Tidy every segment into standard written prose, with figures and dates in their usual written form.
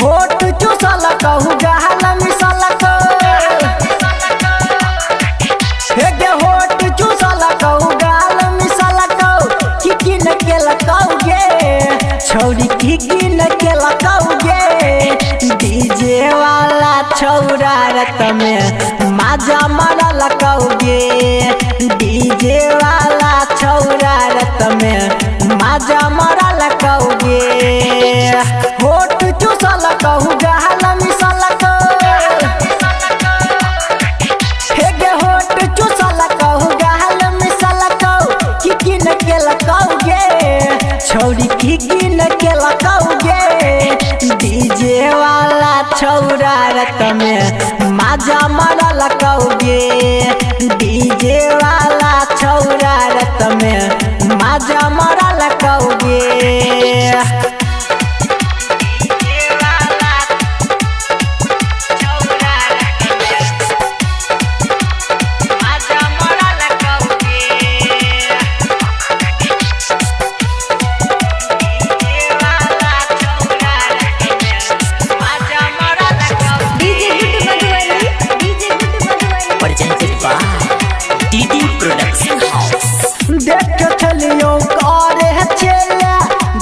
होठ चूसल कहू गाल मिसल हे गे होठ चूसल कहू गाल मिसल की की न केल कहू गे छौरी की की न केल कहू गे डीजे वाला छौरा रत में माजा मरल कहू गे डीजे वाला छौरा रत में माजा मरल कहू गे होठ चूसल कहू गाल मिसल हे गे होठ चूसल कहू गाल मिसल की की न केल कहू गे छौरी की की न केल कहू गे डीजे वाला छौरा रत में माजा मरल कहू गे डीजे वाला छौरा रत में माजा मरल कहू गे। DJ Guddu Madhubani, DJ Guddu Madhubani. Presented by DD Production House. देख छलियो करे चेला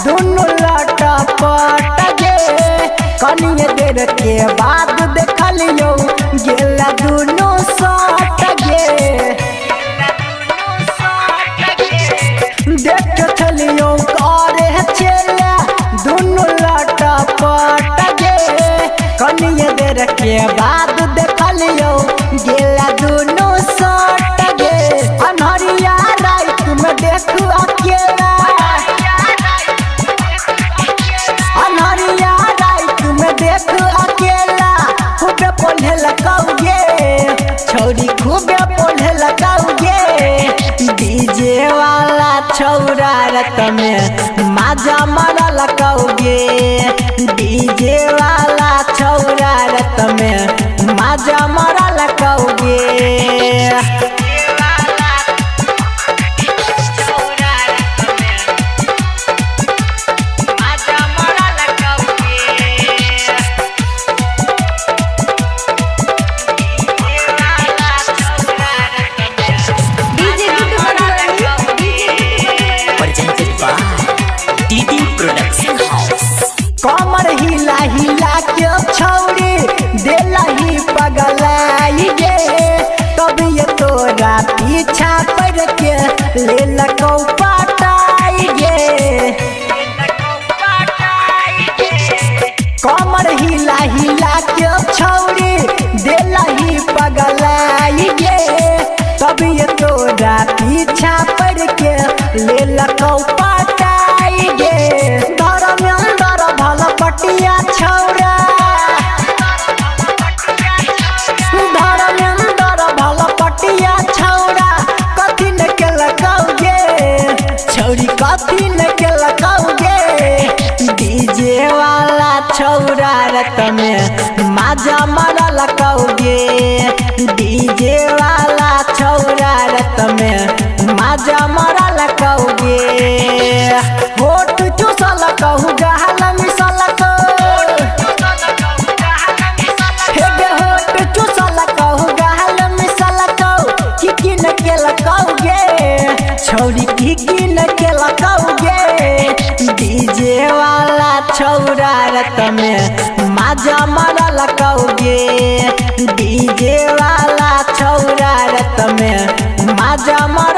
दुनु लटा पट गे कनिए देर के बाद देखलियो गेला दुनु सट गे देख छलियो करे चेला दुनु लटा पट गे कनिए देर के बाद देखलियो गेला दुनु सट गे अनहरिया रात में देखू अकेला अनहरिया रात में देखू अकेला खूबे पोल्हे लगाऊगे छौरी खूबे पोल्हे लगाऊगे डीजे वाला छौरा रत में माजा मरल कहूगे डीजे वाला छौरा रत में माजा मरल कहूगे। DJ Guddu Madhubani, DJ Guddu Madhubani. Presented by DD Production House. कमर हिला हिला के छौरी देला ही पगलाई गे तब ये तोरा पीछा पड़ के ले लकौ पटाई गे कमर हिला हिला के छौरी देला ही पगलाई गे तब ये तोरा पीछा पड़ के ले लकौ पटाई गे धर्मेंद्र भल पटिया छौरा धर्मेंद्र भल पटिया छौरा कथी न के लगाउगे छौरी कथी न के लगाउगे डीजे वाला छौरा रत में माजा मरल कहूगे डीजे वाला छौरा रत में माजा मरल कहूगे होठ चूसल कहू गाल मिसल हे गे होठ चूसल कहू गाल मिसल की की न केल कहूगे छौरी की की न केल कहूगे डीजे वाला छौरा रत में माजा मरल कहूगे डीजे वाला छौरा रत में माजा मरल।